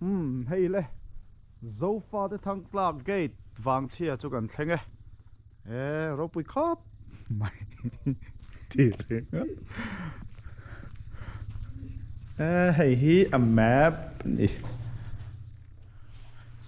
Umm hei le Zofate Thangtlak Gate vangchhia chu kan thleng e e ropui khawp mai ti ringawt e hei hi a map a ni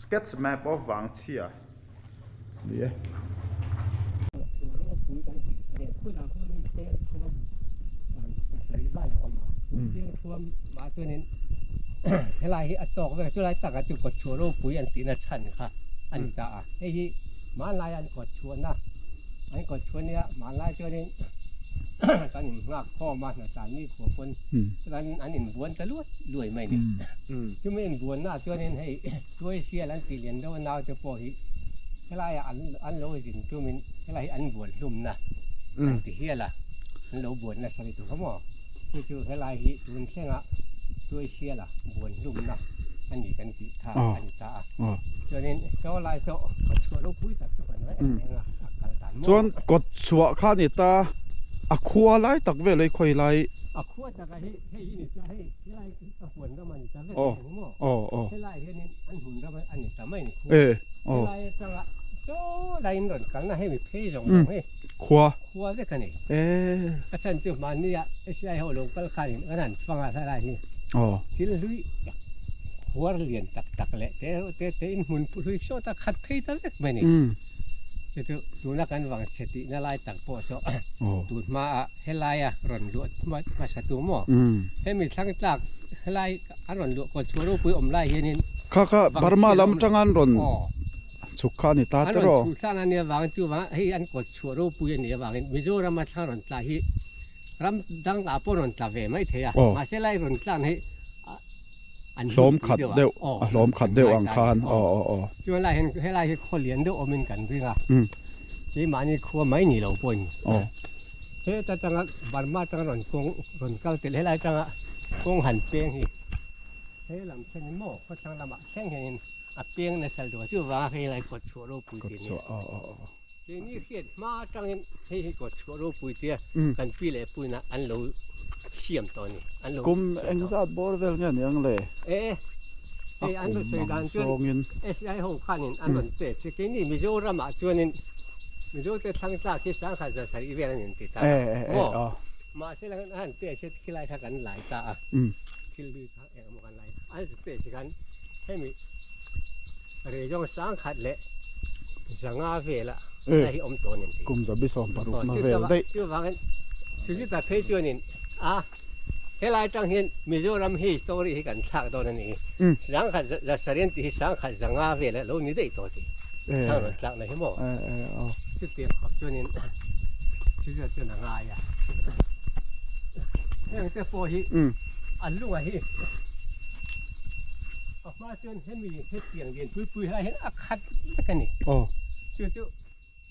sketch map of vangchhia a ni e. Helai hi a tawk vek a chulai takah chu kawtchhuah ropui an tihna chhan kha a ni ta a hei hi hmanlai an kawtchhuahna an kawtchhuah nia hmanlai chuanin kan innghak khawm a hnatlan ni khuah pawn chuan an inbuan ta luai luai mai a ni chumi inbuannaah chuanin hei Tuaisial an tih lian deuh a naute pawh hi helaiah an an lo zin tumin helai hi an buan hlumna an ti hial a, an lo buan nasa lutuk a maw? Chu chu helai hi tun thlengah Tuaisiala buan hlumna a ni kan tih kha a ni ta a. Chuanin saw lai saw kawt chhuah ropui tak chu kan va en reng a, a kal dan maw? Chuan kawt chhuah kha a ni ta, a khua lai tak vel hi khawi lai? A khua takah hi hei hi ni ta hei helai hi a huan ram a ni ta vek Aw. eng maw? Aw aw. Helai hianin an hmun ram a ni ta mai ni khu. E aw. Helai atanga chaw laiin rawn kalna hemi phei zawng zawng hi. Khua. Khua vek a ni. E. A chhan chu mahnia SCI ho lo kal khanin an han fang a helai hi. Aw. Thil hlui khuar lian tak tak leh te te te in hmun hlui sawt a khat phei ta vek mai ni. Chu chu tuna kan vang chhe tihna lai tak pawh saw tun hmaah helaia rawn luah hmasa tu maw? Hemi thlang tlak helai an rawn luah kawn chhuah ropui awm lai hianin Kha kha Burma lam atanga an rawn chhuk kha a ni ta tiraw? An rawn chhuk tlang a nia vangin chuvang hei an kawn chhuah ropui a nih avangin Mizorama thlang rawn tla hi ram dang ah pawh rawn tla ve mai thei a, mahse lai rawn tlan hi an hlawm khat deuh a hlawm khat deuh ang khan aw aw aw. Chuan lai hian helai hi khaw lian deuh awmin kan ring a, keimahni khua mai ni lo pawhin. Heta tanga Burma tanga rawn kawng rawn kal tel helai tanga kawng han peng hi he lam thlengin maw khawthlang lamah thleng hianin a peng nasa lutuk a chuvanga hei helai kawtchhuah ropui tih nia keini hriat hma atangin hei hi kawtchhuah ropui tia kan pi leh puina an lo siam tawh a ni an lo Kum engzat bawr vel nge ni ang le? E hei an rawn sawi dan chuan SI ho khanin an rawn pek che keini Mizoramah chuanin Mizo te thlang tlak hi sangha za sarih vel an inti ta a maw? Mahse la a han pe che khilai kha kan lai ta a, thil hlui kha eng emaw kan lai an zu pe che khan hemi rei zawng sangkhat leh zanga vela lai hi awm tawh an inti. Kum zabi 16 na vel daih. Chuvangin Sujita phei chuanin a helai atang hian Mizoram hi story hi kan thlak dawn a ni. Sangkhat za sarih an tih hi sangkhat zanga vel a lo ni daih tawh tih. Thang rawn tlak na hi maw? Chutiang khawp chuanin thil chuan a ngai a. Heng te pawh hi an lunga hi a hma chuan hemi hetiang lian pui pui lai hian a khat vek a ni. Chu chu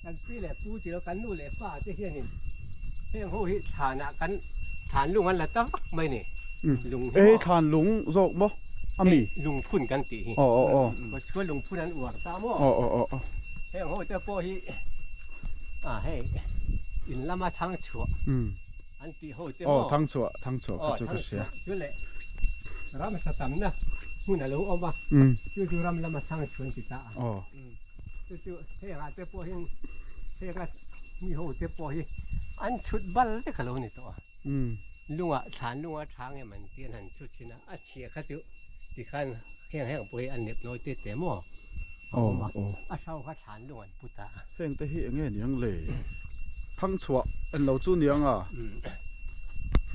kan pi leh pu tilo kan nu leh pa te hianin heng ho hi thlanah kan thlan lung an la ta vak mai a ni. Lung hi maw? Hei thlan lung zawk maw? A mi? Lungphun kan tih hi. Aw aw aw. Kawchhuah lungphun an uar ta maw? Aw aw aw aw. Heng ho te pawh hi ah hei in lama thang chhuah an tih ho te maw? Aw thang chhuah thang chhuah kha chu ka hria. Chu leh ram sa tamna hmun a lo awm a chu chu ram lama thang chhuah an ti ta a. Aw. Chu chu heng ah te pawh hian heng a mi ho te pawh hi an chhut bal vek a lo ni tawh a. Lungah thlan lunga thang em an tih an han chhut thin a. A chhia kha chu tikhan heng heng pawh hi a nep nawi te te maw a awm a, a hro kha thlan lung an pu ta a. Heng te hi enge niang le? Thang chhuah en lo chu niang a.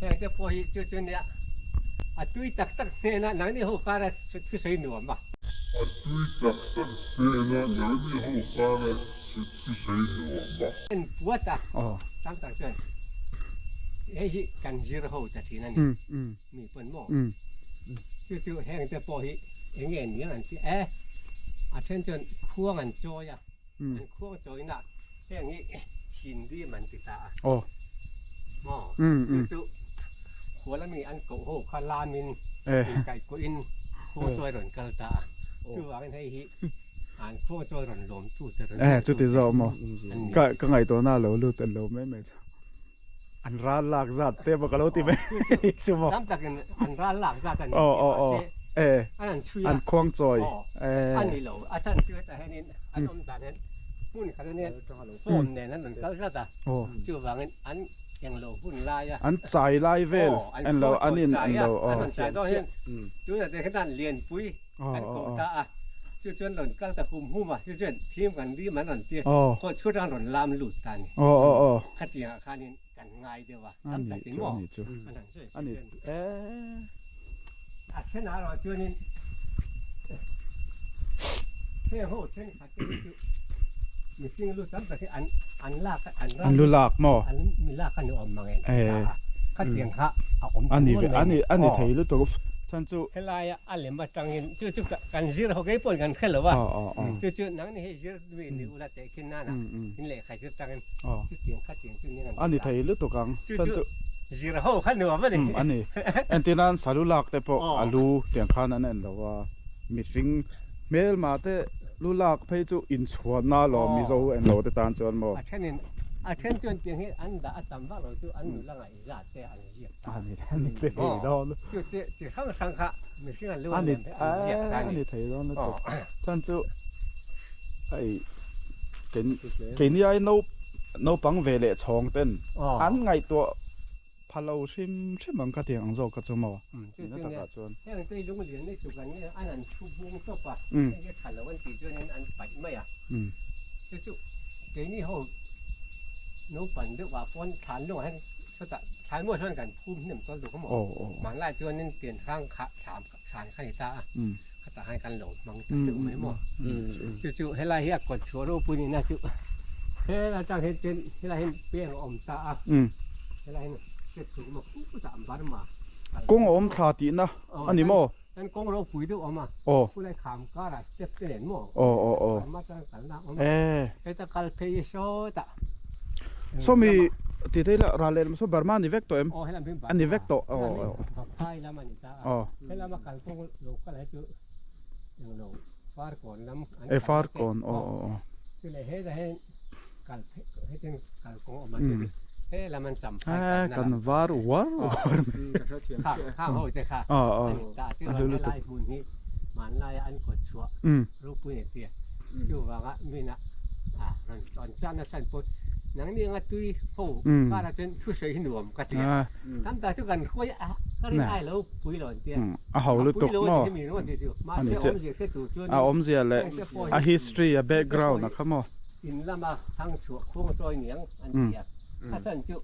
Heng te pawh hi chu chu nia a tui tak tak hnena nangni ho kara thusawi nuam a. A tui tak tak hnena nangni ho kara thusawi nuam a. En puat a, tam tak chuan hei hi kan zir ho ta thin a ni. Mi pawn maw? Chu chu heng te pawh hi eng nge niang an ti e? A then chuan khuang an chawi a, an khuang chawina heng hi thinrim an ti ta a. Maw? Chu chu khual ami an koh ho kha lamin inkaihkuahin khuang chawi rawn kal ta a. Chuvangin hei hi an khuang chawi rawn lawmtu te rawn E chuti zawk maw? Ka ngaihtuahna a lo lut an lo mai mai chu. An ral lak zat te maw ka lo ti mai chu maw. Tam takin an ral lak zat a ni tih mahse An han chhui a. An khuang chawi. A ni lo. A chhan chu hetah hianin an awm dan hian hmun khat ania phone nen an rawn kal zat a. Chuvangin an englo hun lai a. An chai lai vel. An lo an in an lo. An rawn chai dawn hian tunah te khian lianpui kan koh ta a. Chu chuan rawn kal ta hum hum a. Chu chuan thim kan rim an rawn tia. Khaw chhut an rawn lam lut ta a ni. Khatiangah khanin kan ngai deuh a. Tam takin maw? An han sawi sawi chuan. A then ah erawh chuanin heng ho thenkhat te hi chu mihring lu tam tak hi an an lak an An lu lak maw? An mi lak a ni awm mang em ta a, khatiang kha a awm A ni ve a ni a ni thei lutuk chhan chu. Helaia a lem atangin chu chu kan zir ho kei pawhin kan hre lo a, chu chu nangni hi zir mi ni ula teh khin nana in lehkha zir tangin chutiang khatiang chu nia A ni thei lutuk ang chhan chu. Zir ho kha nuam a ni. A ni. Entirnan salu lak te pawh a lu tiang khan an en lo a, mihring hmelma te lu lak phei chu inchhuanna lawm Mizo en lo te tan chuan maw. A thenin a then chuan tiang hi an dah a tam vak lo chu an nula ngaihzat te an ziak ta. A ni a ni thei dawn. Chu chu chi hrang hrang kha mihring an lu an lian an ziak ta a ni. A ni thei dawn lutuk. Chhan chu hei keini ai naupang ve leh chhawng ten an ngaihtuah pha lo hrim hrim ang kha tiang ang zawk kha chu maw nihna takah chuan. Heng te lunglian ni tuk an nge an han thu bung tawp a, heng hi tha lo an tih chuanin an paih mai a, chu chu keini ho naupang deuh ah pawn thlan lungah hian chutah thlai maw chuan kan phum hnem tawl duh kha maw, hmanlai chuanin pianhrang kha thlam thlan kha ni ta a, khatah khan kan lo hmang ta deuh mai maw, chu chu helai hi a kawt chhuah ropui nihna chu helai atang hian chuan helai hian peng a awm ta a, helai hian step chhuk maw khutah Burma Kawng a awm thla tihna a ni maw? Kan kawng ropui deuh a awm a, khulai kham karah step te nen maw? Burma atang kalna a awm a, heta kal phei hi sawtah. Sawmi ti thei la ral leh saw Burma a ni vek tawh em? Aw helam hi Burma a ni vek tawh. Helam hi Vaphai lam a ni ta a. Helama kalkawng lo kal hi chu englo Farkawn lam an E Farkawn aw aw aw. Chule hetah hian kal hetin kalkawng a awm a chu helam an champhai kalna lam. Kan var uar uar mai. Kha khang ho te kha a ni ta a chuan helai hmun hi hmanlaia an kawt chhuah ropui a tia chuvanga mina a rawn rawn chan nasa an pawh nangni anga tui ho karah chuan thusawi hi nuam ka ti a. Tam tak chu kan hruai a, ka rin ai lo pui lo an tia. A ho lutuk maw? A ni che. A awmzia leh a history, a background a kha maw? In lama thang chhuah khuang chawi niang an tia. A chhan chu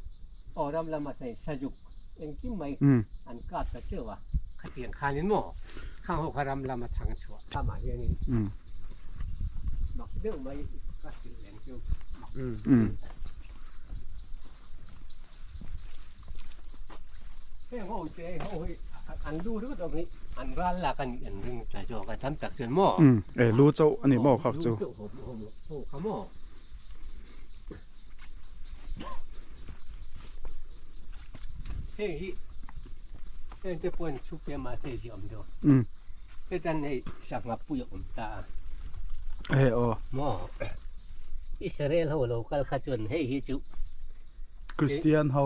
aw ram lama hei sazuk engkim mai an kap ta teuh a. Khatiang khanin maw khang ho kha ram lama thang chhuah lamah hianin mak deuh mai ka hrilh reng chu mak. Heng ho te ho hi an lu ringawt awm hi an ral lak a nih an ring ta zawk a tam tak chuan maw? Umm e lu chauh a ni maw khak chu. Lu chauh ho ho kha maw? Heng hi heng te pawhin chhuk te mahse zia awm deuh. Umm. Hetan hei sangha pui a awm ta a. E aw. Maw? Israel ho lo kal kha chuan hei hi chu Christian ho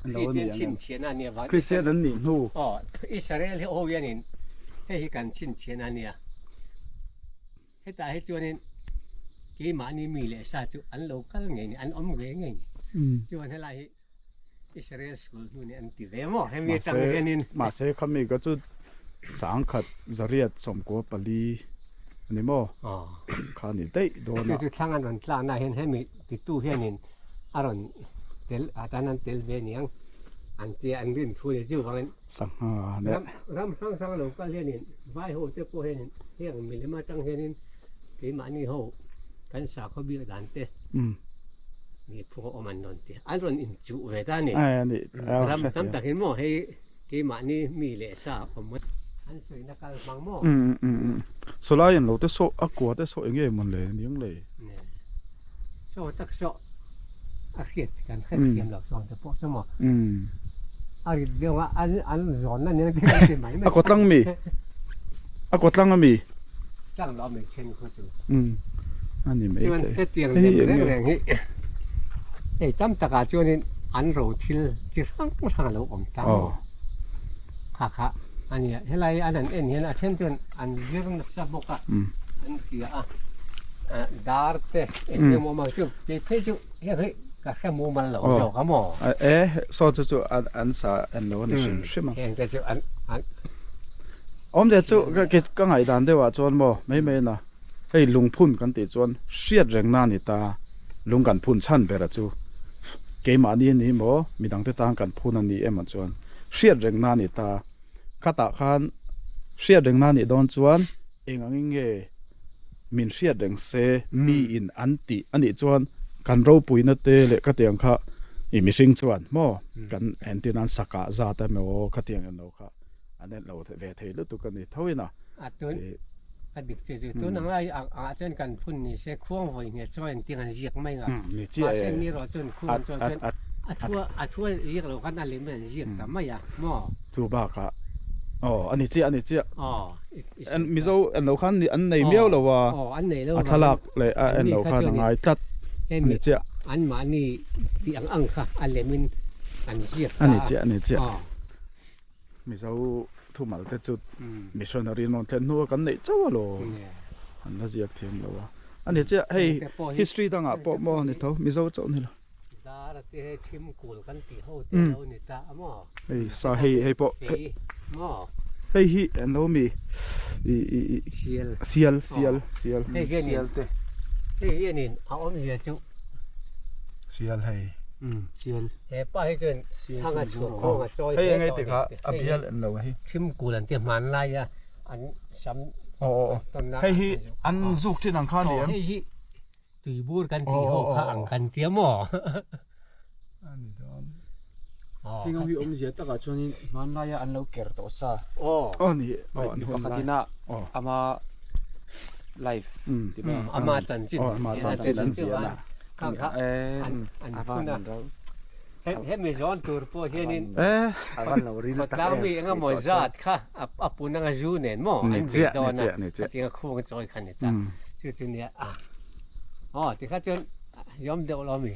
an lo ni ang em? Christian an nih hnu. Aw, Israel ho hianin hei hi kan chhinchhian a nia. Hetah hi chuanin keimahni mi leh sa chu an lo kal ngei ni, an awm ve ngei ni. Chuan helai hi Israel school hnu nih an ti ve maw? Hemi atang hianin. Mahse khami ka chu sangkhat zariat 14 a ni maw? Kha ni daih dawn a. Chu chu thlang an rawn tlakna hian hemi titu hianin a rawn tel ah tan an tel ve niang an tia an rin thu leh chuvangin Sangha leh. Ram hrang hrang lo kal hianin vai ho te pawh hianin heng milem atang hianin keimahni ho kan sakhaw biak dan te mi phuka awm an rawn ti an rawn inchuh ve ta a ni. Ram tam takin maw hei keimahni mi leh sa awm an sawina kal hmang maw. Sawlai an lo te saw a kua te saw eng nge mawn le niang le. Saw tak saw a hriat kan hriat thiam lo chuang te pawh chu maw. A rit deuh a an an zawn na nen kan ti mai mai. A kaw tlang mi? A kaw tlang a mi? Tlang lo mai then khaw chu. A ni mai Chuan thei. hetiang lem reng reng hi hei tam takah chuanin an ro thil chi hrang hrang a lo awm ta maw? Kha kha. A nia, helai an han en hian a then chuan an zir nasa bawk a, an hria a, dar te eng emaw awm ang chu, kei phei chu heng hi ka hre mumal lo zawk a maw? E, saw chu chu an sa en lo a ni hrim hrim ang. Heng te chu an an. Awmzia chu ka ngaihdan deuhah chuan maw mai mai na hei lungphun kan tih chuan hriat rengna a ni ta, lung kan phun chhan bera chu keimahni a ni maw midangte tan kan phun a ni emaw chuan hriat rengna a ni ta. Khatah khan hriat rengna a nih dawn chuan eng angin nge min hriat reng se miin an tih a nih chuan kan ropuina te leh khatiang kha i mihring chuan maw kan entir nan sakah zat emaw khatiang eng lo kha an en lo ve thei lutuk a ni tho in a. A tun a dik chu chu tun ang lai ah chuan kan phun ni se khuang vawi nge chuan engtin an ziak mai nga mahse ni erawh chuan khuang chuan chuan a thua a thua ziak lo khan a lem in an ziak ta mai a maw. Chu bakah aw a ni chiah a ni chiah an Mizo en lo khan an nei miau lo a a thlalak leh a en lo khan a ngai tlat a ni chiah. An mahni tih ang ang kha a lem in an ziak ta a ni chiah a ni chiah. Mizo thumal te chu missionary an rawn thlen hnu a kan neih chauh alawm an la ziak thiam lo a a ni chiah hei history dangah pawh maw ni tho Mizo chauh ni lo. Hei sa hei hei pawh hei hi an lo mi i i i sial sial sial hei hianin a awmzia chu sial hei sial He pa hi chuan thang a chhuah khawng a chawi hle tawh a ni. A bial en lo hi. Thim kul an ti hmanlai a an sam tawn na. Hei hi an zuk thin ang kha a ni em? Hei hi tuibur kan tih ho kha ang kan tia maw? A ni dawn. Heng ho hi awmzia takah chuanin hmanlaia an lo ker tawh sa. Aw ni. Mi pakhatin a ama life ti mai. Ama chanchin. Ama chanchin an ziah na. Khang kha an phun a. Hemi zawn tur pawh hianin khawtlang mi eng emaw zat kha a pun anga zu nen maw an bei dawn a, khatiang a khuang chawi kha a ni ta. Chu chu nia a. Aw tikha chuan yawm deuh lo mi.